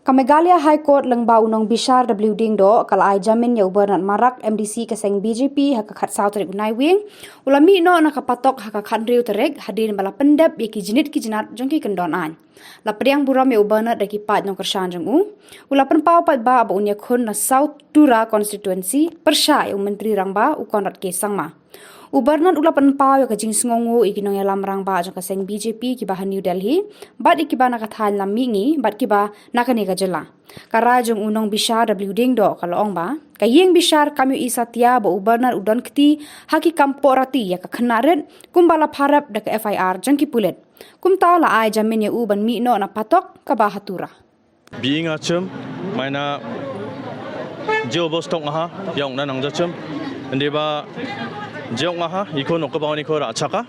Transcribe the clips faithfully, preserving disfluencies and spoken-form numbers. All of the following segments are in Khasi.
Ka Meghalaya High Court lyngba u nongbishar W Diengdoh ka la ai jamin ïa u Bernard Marak, M D C ka seng B J P, ha ka khatsaw tarik u Naiwieng, u la mih noh na ka patok ha ka khathynriew tarik hadien ba la pyndep ïa ki jnit ki jnat jong ki kyndon aiñ. La pdiang burom ïa u Bernard da ki paid nongkyrshan jong u. U la pynpaw paidbah ba un ïakhun na South Tura constituency pyrshah ïa u Myntri Rangbah u Conrad K Sangma. U Bernard u la pynpaw ïa ka jingsngewnguh ïa ki nongïalam rangbah jong ka seng B J P kiba ha New Delhi bad ïa kiba na ka thaiñ lam mihngi bad kiba na kane ka jylla. Ka rai jong u nongbishar W Diengdoh ka la ong ba ka ïing bishar kam ïohi satia ba u Bernard u don kti ha ki kam pohrati ïa ka khynnah rit kumba la pharep da ka F I R jong ki pulit. Kumta la ai jamin ïa u ban mih noh na patok kaba ha Tura. Being a chum, maina je obos tok ngaha, ya ong na nang jachum. Ende ba je ong ngaha, iko nok ba iko ra chaka.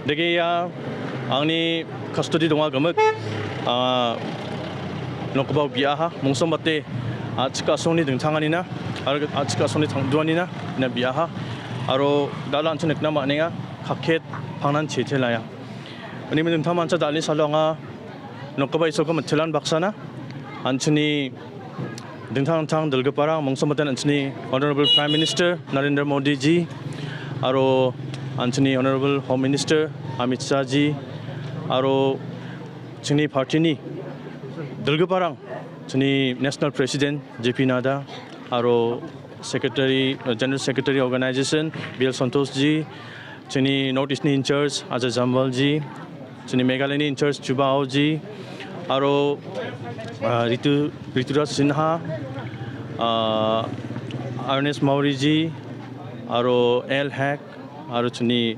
Dege ya, angni custody donga gamak, ah, nok ba biaha, mungsom bate, ah, chika song ni dengchang anina, ar, ah, chika song ni thang duanina, na biaha. Aro dala anchun ekna ma ninga, khaket, phangnan cheche laya. Ani min tham ancha dali salonga, nokba isoko mathilan baksana, anchuni dingthang thang dulgaparang, mongso matan anchuni Honorable Prime Minister Narendra Modi ji, aro anchuni Honorable Home Minister Amit Shah ji, aro chini party ni dulgaparang, chini National President J P Nadda, aro Secretary, uh, General Secretary Organization B L Santosh ji, chini North East ni in charge Ajay Jambal ji, chini Meghalaya ni in charge Chuba Aung ji, aro, uh, Ritu, Rituraj Sinha, uh, Ernest Mawrie ji, aro L Hek, aro chini,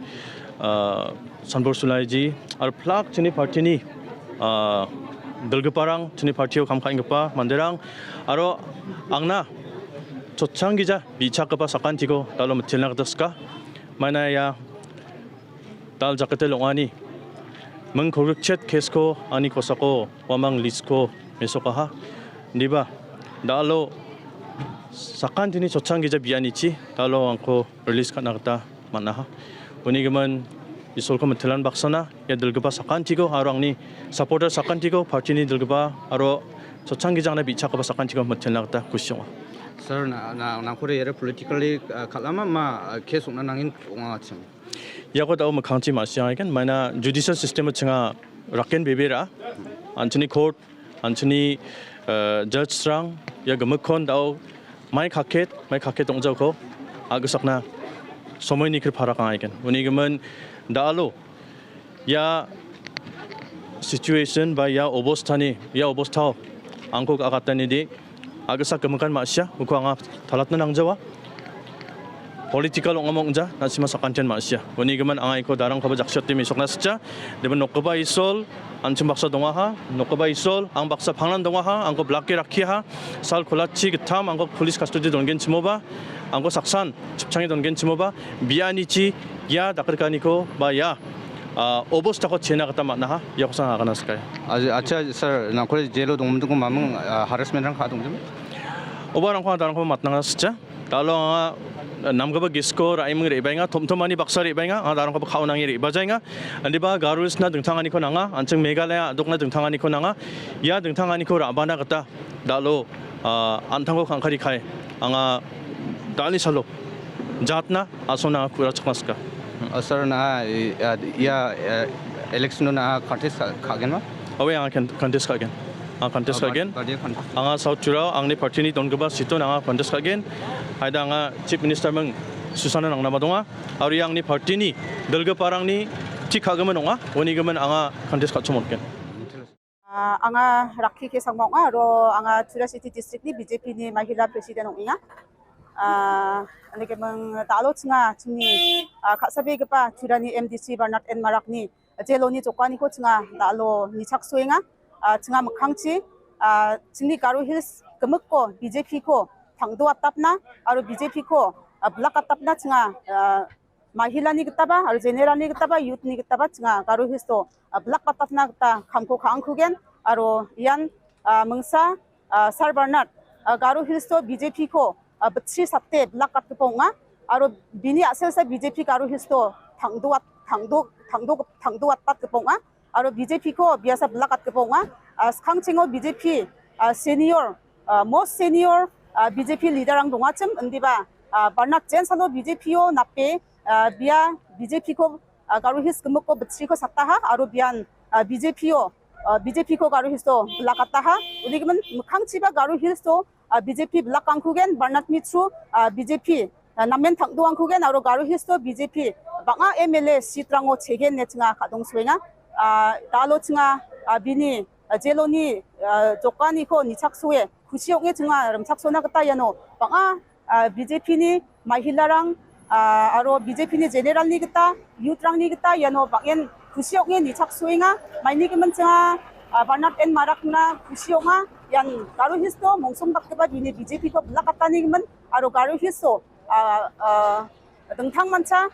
uh, Sanbor Sulai ji, aro plak chini party ni, uh, dulgaparang chini party o kam khain kapa manderang, aro angna chochang gija bicha kapa sakan tiko dalo mathilna kata ska. Maina ya dal jakate longani mengkoruk chet kesko ani kosako wamang lisko mesokaha. Diba dalo sakan tini chochang gija biani chi dalo angko release kana kata manaha. Uni gaman isol ko mathilan baksana ya dulgaba sakan tiko aro angni supporter sakan tiko party ni dulgaba aro chochang gija na bicha kapa sakan tiko mathilna kata kusyong. Sir, na, na, na kore yere politically, uh, kalama ma, uh, case ungna nangin unga chim. Ya ko tau makhangchi ma siang ikan, maina judicial system chinga raken bebera, anchini court, anchini, uh, judge strang, ya gemekon tau mai khaket, mai khaket tong jauko, agusakna somoi ni kir pharak ikan. Uni gaman dalo, ya situation ba ya obostha ni, ya obostha angko ka akatan ni di, agasa kemekan masia, uko anga thalat na nang jawa. Political ong among ja, na sima sakantian masia. Uni gaman anga iko darang kaba jaksiat timi sokna secha, deben nokba isol, anchim baksa dongaha, nokba isol, ang baksa phangnan dongaha, angko blaki rakhiha, sal kulachi getam, angko police custody dongen chimoba, angko saksan, chupchangi dongen chimoba, biani chi, ya dakar kaniko, ba ya, ah, obostha ko chena kata matnaha, ya ko sang akana skai. Acha, sir, nangkore jelo dong dong mamang, ah, harassment rang kha dong jam. Oba rang kha darang kha matnanga secha. Talo nga namgaba gisko rai meng ri bainga, thom thom ani baksa ri bainga, nga darang kha kha unangi ri bajainga. Andi ba Garo Hills na dengthang ani ko nanga, ancheng Meghalaya dok na dengthang ani ko nanga. Ya dengthang ani ko ra bana kata. Dalo, ah, antang ko khangkhari khai. Anga dali salo. Jatna, asona kura chakmaska. Uh, sir, na, uh, ya, uh, election na contest ka, ka gen ma? Awe, anga contest ka gen. Anga contest ka gen. Anga South Tura, angni party ni don geba situ anga contest ka gen. Haida anga Chief Minister meng Susana nang nama donga. Ari angni party ni, delga parang ni, chik ka gemen donga. Wani gemen anga contest ka chumot gen. Ah, anga Rakhi K Sangma ong nga, aro anga Tura City District ni B J P ni Mahila President ong nga. Ah, ani ke meng dalo chinga chini, ah, khatsabe kepa Tura ni M D C Bernard N Marak ni jelo ni jokani ko chinga dalo ni chak sui nga, ah, chinga mekhang chi, ah, chini Garo Hills kemek ko B J P ko thangdo atapna, aro B J P ko, ah, blak atapna chinga, ah, Mahila ni kita ba, aro general ni kita ba, youth ni kita ba, chinga Garo Hills to, ah, blak atapna kita kham ko khang khugen, aro ian, ah, mengsa, ah, Sir Bernard, ah, Garo Hills to B J P ko, ah, betsi sate blak at kepong nga, aro bini asel sa B J P Garo Hills to thangdo at, thangdo, thangdo, thangdo at pat kepong nga, aro B J P ko biasa blak at kepong nga, ah, skang chingo B J P, ah, senior, ah, most senior, ah, B J P leader ang dunga chim, indiba, ah, Barnard Jain salo B J P o nape, ah, bia B J P ko, ah, Garo Hills kemuk ko betri ko sakta ha, aro bian, ah, B J P o, ah, B J P ko Garo Hills to lakata ha, uli kemen mekang chiba Garo Hills to, ah, B J P belak angkugen, Barnard Mitsu, ah, B J P, ah, namen thak duang kugen, aro Garo Hills to B J P, banga M L A si trango chegen ne chinga kadung swinga, ah, talo chinga, ah, bini, ah, jeloni, ah, jokani ko nichak sue, khusi oknge chinga remchak sona kata yano, banga, ah, B J P ni, mahila rang, ah, aro B J P ni general ni kata, youth rang ni kata, yano bangin khusi oknge nichak suinga, maini kemen chinga, ah, Barnard N Marak na khusi oknga, yan Garo Hills to, mongsong bak keba bini B J P ko belak kata ni kemen, aro Garo Hills to, ah, ah, dengthang mancha,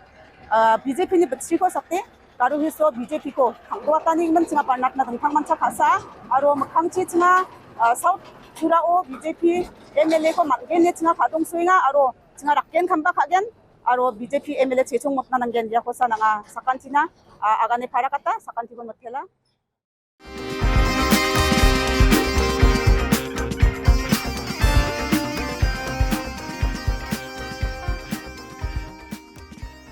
ah, B J P ni betri ko sakte, Garo Hills to B J P ko, thang dua tani kemen chinga Barnard na dengthang mancha kasa, aro mekang chi chinga, ah, South Tura o B J P M L A ko matgen ne chinga kadung suinga, aro chinga rakken kamba kagen, aro B J P M L A chechung mutna nanggen ya kosa nanga sakan china, ah, agane para kata, sakan chibon matela.